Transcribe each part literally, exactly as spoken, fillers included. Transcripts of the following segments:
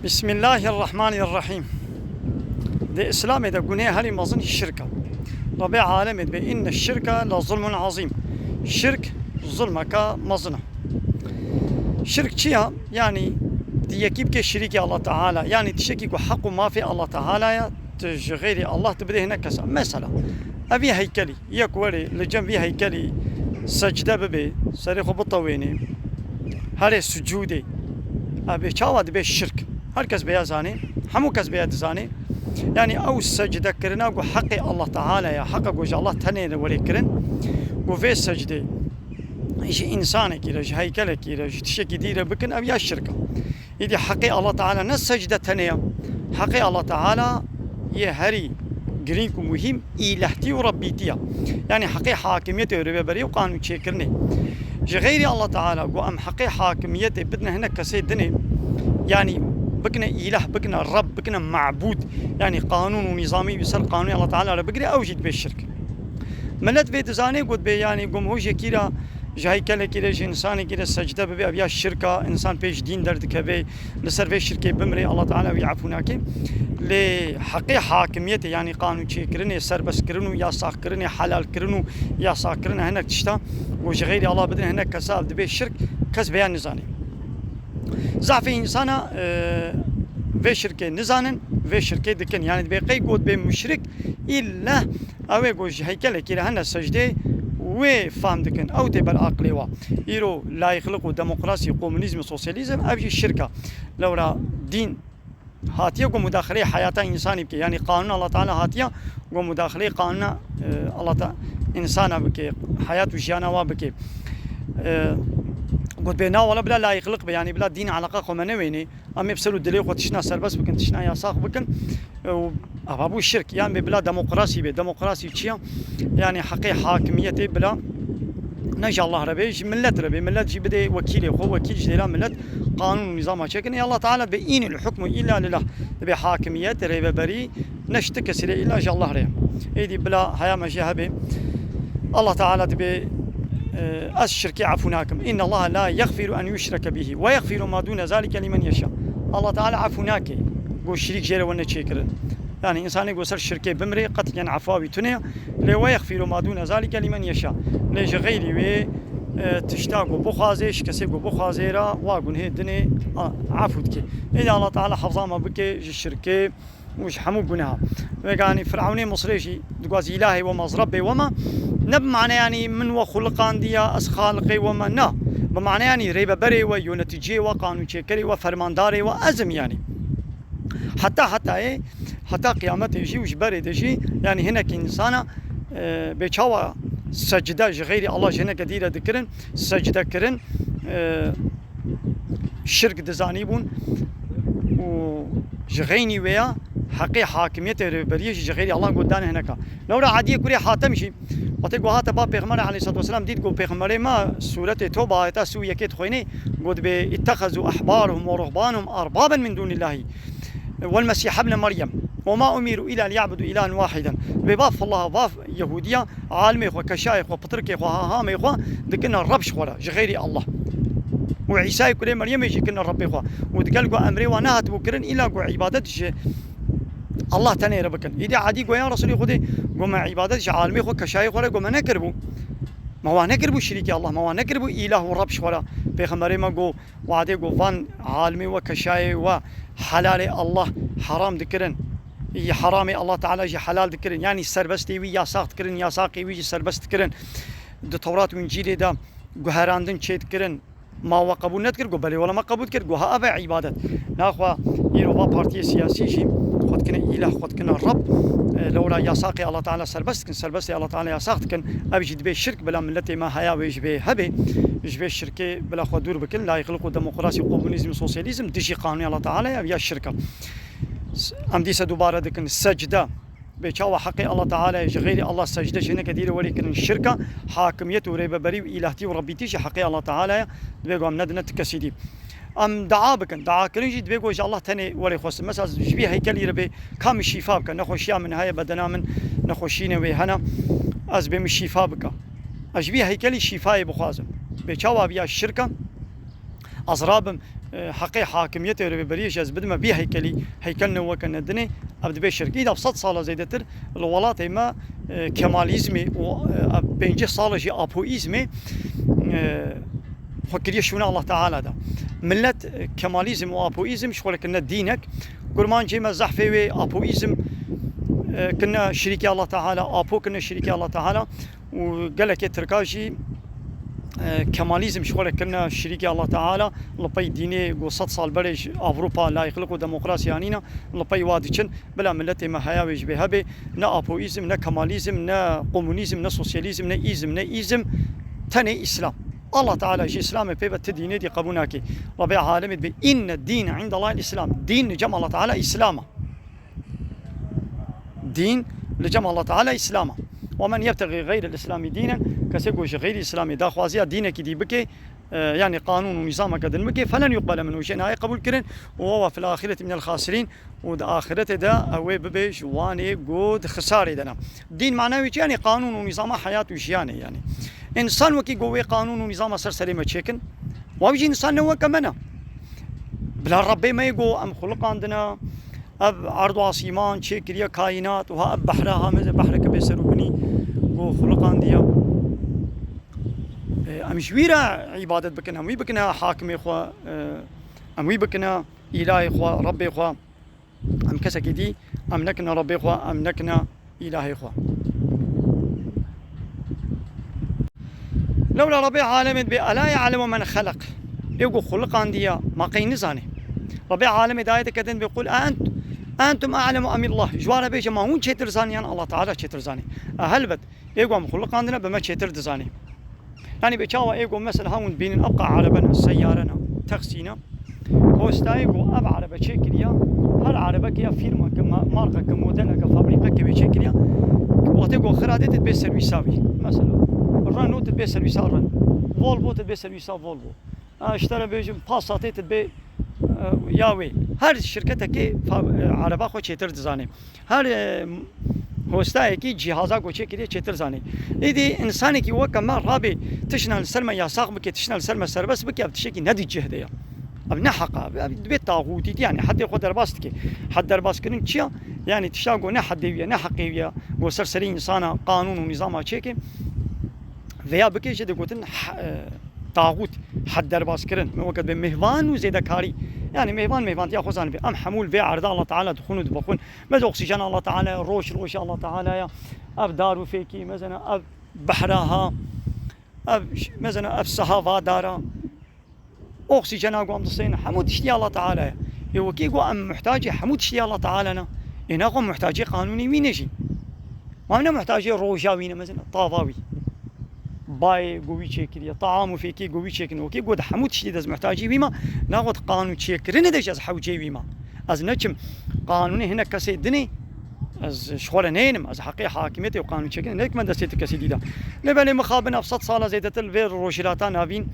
Bismillahirrahmanirrahim. Di Îslamê de gunehê herî mezin şirk e. Rebê alemê dibê, inne şirke le zulmun azîm. Şirk zulmeke mezin e. Şirk çi ya? Yanî tu yekî bikê şirîkê Allah Teala. Yanî tiştekî ku heq û mafê Allah Teala ya, tu ji xeyrî Allah tu bidê hinek kesa. Mesela, ev yê heykelî, yek werê li cem vî heykelî secde bibê, serê xwe bitewênê, herê sucûdê. Ev ê çawa dibe şirk? Her kes bêya zanê, hemû kes bêya dizanê. Yanî ew secdekirina ku heqê Allah Teala ya, heqa ku ji Allah tenê re were kirin, ku vê secdê ji însanekî re, ji heykelekî re, ji tiştekî dî re bikin, ev ya şirk e. Îdî heqê Allah Teala ne secde tenê ya. Heqê Allah Teala yê herî girîng û muhîm îlehtî û rebbîtî ya. Yanî heqê hakimiyetê û rêveberî û qanûn çêkirinê. Ji xeyrî Allah Teala ku em heqê hakimiyetê bidine hinek kesê dinê, yanî bikine îleh, bikine reb, bikine mabûd, yanî qanûn û nîzamî bi ser qanûnê Allah Teala re bigire, ew jî dibe şirk. Milet vê dizanê ku dibê, yanî gumhojekî re, ji heykelekî re, ji însanekî re secde bibe, ev ya şirk e, însan pê ji dîn derdikeve, li ser vê şirkê bimire, Allah Teala wî efû nake. Lê heqê hakimiyetê, yanî qanûn çêkirinê, serbestkirin û yasakkirinê, helalkirin û yasakirina hinek tişta, ku ji xeyrî Allah bidin hinek kesa, ev dibe şirk, kes vêya nizane. Zafê însana, e, vê şirkê nizanin, vê şirkê dikin. Yanî dibê qey got bê muşrik, îlle ew ê ku ji heykelekî re hene secdê, wê fam dikin. Ew tê ber aqilê wa. Îro layîqlik û demokrasî, komunîzm, sosyalîzm, ev jî şirk e. Lewra dîn hatiye ku mudaxileyê heyata însanî bike. Yanî qanûn Allah Teala hatiye ku mudaxileyê qanûna, e, Allah Teala însana bike, heyat û jiyana wa bike. E, got bê na wala bila layîqlik be, yanî bila dîn eleqa xwe me newênê. Em ê bi ser û dilê xwe tiştna serbest bikin, tiştna yasax bikin. E, û ava bû şirk. Yan bê bila demokrasî bê. Demokrasî çi ya? Yanî heqê hakimiyetê bila ne ji Allah re bê, ji millet re bê. Millet jî bidê wekîlê xwe, wekîl ji dêla millet qanûn û nîzama çêkin. Ê Allah Teala dibê, "Înil hukmu îlla lillah." Dibê hakimiyet, rêveberî ne ji ti kesî re, îlla ji Allah re ye. Êdî bila heya me jê hebe, Allah Teala dibê, e, "Ez şirkê efû nakim. Inna Allaha la yexfiru en yuşreke bihi ve yexfiru ma dûne zalike limen yeşa." Allah Teala efû nake ku şirîk jê re wene çêkirin. Yanî însanê ku ser şirkê bimrê, qet yan efa wî tune ye. Lê "ve yexfiru ma dûne zalike limen yeşa." Lê ji xeyrî wê, e, tişta ku bixwaze, ji kesê ku bixwaze re wa gunhê dinê, a, efû dike. Êdî Allah Teala hefza me bike ji şirkê û ji hemû guneha. Veganî Firewnê Misrê jî diguaz îlahê we me, ez Rebbê we me. Ne bi mane yanî min we xuliqandiya, ez xaliqê we me, na. Bi mane yanî rêveberê we, yöneticiyê we, qanûnçêkerê we, fermandarê we, ez im yanî. Heta hetayê, heta qiyametê jî û ji berê de jî, yanî hinekî însana, e, bê çawa secde ji xeyrî Allah ji hineke dî re dikirin, secde kirin, e, şirk dizanîbûn û ji xeynî wê ya heqê hakimiyetê rêberiyê jî ji xeyrî Allah got dane hineka. Lewra Ediyê kurê Hatem jî, wextê ku hate ba Pêxemberê aleyhissalatu vesselam dît, got, Pêxemberê me sûretê Toba ayeta sî û yekê dixwênê, got bê, "İttehezû ehbarehum ve ruhbanehum erbaben min dûnillahî." Wel Mesîh ibne Meryem. Ve ma umiru illa liya'budu ilahen wahiden. Vê baf Allah, baf Yehudiya, alimê xwe, keşayê xwe, pitirkê xwe, hahamê xwe dikine Reb ji xwe re, ji xeyrî Allah. Û Îsayê kurê Meryemê jî kirine Rebbê xwe. Û digel ku emrê wan nehatibû kirin, îla ku îbadet ji Allah tenê re bikin. Îdî Edî got, ya Resûlê Xwedê, got, me îbadet ji alimê xwe, keşayê xwe re, got, me nekiribû. Me wan nekiribû şirîkê Allah, me wan nekiribû îlah û Reb ji xwe re. Pêxemberê me got, Wadê ku van alimê we, keşayê we helalê Allah heram dikirin, yî heramê Allah Teala jî helal dikirin, yanî serbestê wî yasax dikirin, yasaxê wî jî serbest dikirin. Di Tewrat û Încîlê de guherandin çê dikirin. Ma we qebûl nedikir? Got, belê wela me qebûl dikir. Got, ha, ev e îbadet. Naxwe îro va partiyê siyasî jî xwe dikine îlah, xwe dikine Reb. E, lewra yasaxê Allah Teala serbest dikin, serbestê Allah Teala yasax dikin. Ev jî dibê şirk, bila miletê me heya wê ji vê hebe, ji vê şirkê bila xwe dûr bikin. Layîqlik û demokrasî, komunîzm, sosyalîzm dijî qanûnê Allah Teala ye, ev ya şirk e. Em dîse dubare dikin, secde. Bê çawa heqê Allah Teala ye, ji xeyrî Allah secde ji hineke dî re werê kirin şirk e. Hakimiyet û rêveberî û îlahtî û rebbîtî jî heqê Allah Teala ye. Dibê ku em nedine ti kesî dî. Em dua bikin. Dua kirin jî dibê ku ji Allah tenê werê xwestin. Mesela ji vî heykelî re bê, ka min şîfa bike. Nexweşiya min heye, bedena min nexweşînê wê hene. Ez bê min şîfa bike. Ez ji vî heykelî şîfayê bixwazim. Bê çawa viya şirk e? Ez rabim, e, heqê hakimiyetê û rêveberiyê jî ez bidime vî heykelî, heykel ne weke ne dinê, ev dibe şirk. Îda sed sala zêdetir li welatê me, e, kemalizmê û, e, ev pêncî sala jî apoîzmê, e, xwe kiriye şûna Allah Teala de. Millet, e, kemalizm û apoîzm ji xwe re kirine dînek. Kurmancê me zehfê wê apoîzm, e, kirine şirîkê Allah Teala, apo kirine şirîkê Allah Teala. Û gelekê Tirka jî, e, kemalizm ji xwe re kirine şirîkê Allah Teala, li pey dînê ku sed sal berê ji Avrupa layîqlik û demokrasî anîne, li pey wa diçin. Bila miletê me heya wê ji bê hebe, ne apoîzm, ne kemalizm, ne komunîzm, ne sosyalîzm, ne îzm, ne îzm, tenê Îslam. Allah Teala ji Îslamê pê ve ti dînê dî qebûl nake. Rebê alemê dibê, inne dîne indallahil Îslam. Dîn li cem Allah Teala Îslam e. Dîn li cem Allah Teala Îslam e. Ve men yebtexî xeyrel Îslamî dînen, kesê ku ji xeyrî Îslamê daxwaziya dînekî dî bike, e, yanî qanûn û nîzameke din bike, felen yuqbele minhu, jê nayê qebûl kirin, û huve fil axireti minel xasirîn, û di axiretê de ew ê bibe ji wanê ku di xisarê de ne. Dîn mana wî çi? Yanî qanûn û nîzama heyat û jiyanê yanî. Însan wekî ku wê qanûn û nîzama ser serê me çêkin, wa wî jî însan ne weke me ne. Bila Rebbê me yê ku em xuliqandine, ev erd û asîman çêkiriye, kaînat, wiha ev behra ha, meze behreke bê ser û binî ku xuliqandiye. E, em ji wî re îbadet bikin, em wî bikine hakimê xwe, e, em wî bikine îlahê xwe, Rebbê xwe. Em kesekî dî, em nekine Rebbê xwe, em nekine îlahê xwe. Lewla Rebê alemê dibê, "Ela ya'lemu men xeleq." Ê ku xuliqandiye, ma qey nizanê? Rebê alemê di ayeteke din dibê, "Qul a ent-, entum a'lemu emillah." Ji wan re bêje, ma hûn çêtir zanî yan Allah Teala çêtir zanî? E, helbet, ê ku em xuliqandine bi me çêtir dizanî. Yanî bê çawa ê ku mesela ha hûn dibînin, ev qa erebe ne, seyare ne, taksî ne. Hostayê ku ev erebe çêkiriye, her erebeke ya fîrmeke, ma-, markeke, modeleke, fabrîkeke wê çêkiriye, wextê ku xira dê, tê dibê serwîsa wî. Mesela, Renault tê dibê serwîsa Renault. Volvo tê dibê serwîsa Volvo. A, ji te re bêjim, Passatê tê dibê, e, ya wê. Her şirketekê fa-, e, ereba xwe çêtir dizanê. Her, e, hostayekî cîhaza ku çêkiriye çêtir zanê. Êdî însanekî weke me rabê tiştna li ser me yasax bike, tiştna li ser me serbest bike, ev tiştekî ne di cih de ye. Ev ne heq e. Ev, ev dibê taxûtî, yanî hedê xwe derbas dike. Hed derbaskirin çi ye? Yanî tişta ku ne hedê wî ye, ne heqê wî ye, ku ser serê însana qanûn û nîzama çêke, vêya bike, jê digotin he-, e, taxût, hed derbaskirin. Me weke dibê mêvan û zêdekarî. Yanî mêvan mêvantiya xwe zanibê. Em hemû li vê erda Allah Teala dixwin û dibixwin. Meze oksîjena Allah Teala ye, roj rojê Allah Teala ye. Ev dar û fêkî, mezena ev behra ha, ev ş-, mezena ev seha va dara. Oksîjena ku em distêne, hemû tiştî Allah Teala ye. Ê wekî ku em muhtacê hemû tiştî Allah Teala ne. Ê naxwe muhtacê qanûnê wî ne jî. Ma em ne muhtacê roja wî ne, mezena tava wî. Bayê ku wî çêkiriye, taam û fêkê ku wî çêkirin. Wekî ku di hemû tiştî de ez muhtacî wî ma, naxwe di qanûn çêkirinê de jî ez hewcê wî ma. Ez neçim qanûnê hinek kesê dinê, ez ji xwe re neyênim, ez heqê hakimiyetê û qanûn çêkirinê nekim destê ti kesê dî de. Lê belê mixabin ev sed sala zêdetir li vê rojhilata navîn,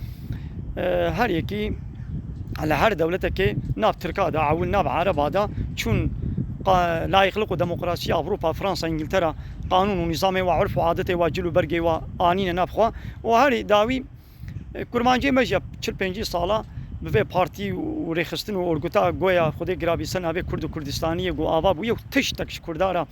e, her yekî li her dewletekê nav Tirka de, ewil nav Ereba de çûn qa-, layîqlik û demokrasiya Ewropa, Fransa, Îngiltera, qanûn û nîzamê wa, urf û adetê wa, cil û bergê wa anîne nav xwe û herî dawî, e, kurmancê me jî ya çil pêncî sala bi vê partî û rêxistin û orguta goya Xwedê girabî ser navê Kurd û Kurdistaniyê ku ava bûye û tiştek ji Kurda re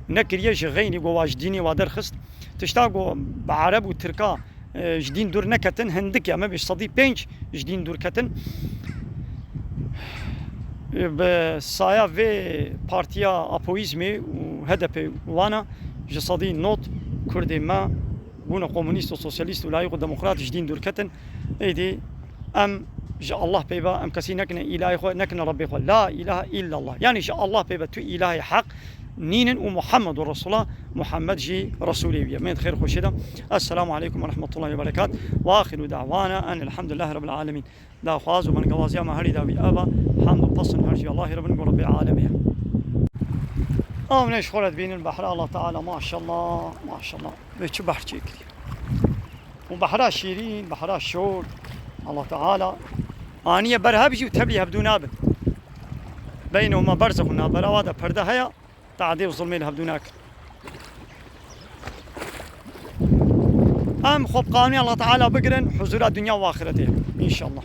nekiriye, ji xeynî ku wa ji dînê wa derxist. Tişta ku bi Ereb û Tirka, e, ji dîn dûr neketin, hindik ya me bê sedî pênc ji dîn dûr ketin. E, bi saya vê partiya apoîzmê û H D P wana ji sedî nod Kurdê me bûne komunîst û sosyalîst û layîq û demokrat ji dîn dûr ketin. Êdî em ji Allah pê ve, em kesî nekine îlahê xwe, nekine Rebbê xwe. La îlahe îllallah. Yanî ji Allah pê ve tu îlahê heq nînin û Muhammed û Resulullah, Muhammed jî Resulê wî ye. Mêd xêr xweşê de. Esselamu aleykum ve rahmetullahi ve berekat. Ve axiru da'wana en elhamdulillahi rabbil alemin. Daxwaz û bengawaziya me herî dawî ev e. Hemd û pesn her jî Allahê re bin, ku Rebbê alemê ye. Ew ne ji xwe re dibînin behra Allah Teala, maşallah, maşallah. Vê çi behr çêkiriye. Û behra şîrîn, behra şor. Allah Teala aniye ber hev jî û tevlî hevdû nabin. Beynehuma berzexun, navbera wa de perde heye. Teadê û zilmê li hevdû nakin. Em xwe bi qanûnê Allah Teala bigirin, huzura dinya û axiretê. Înşallah.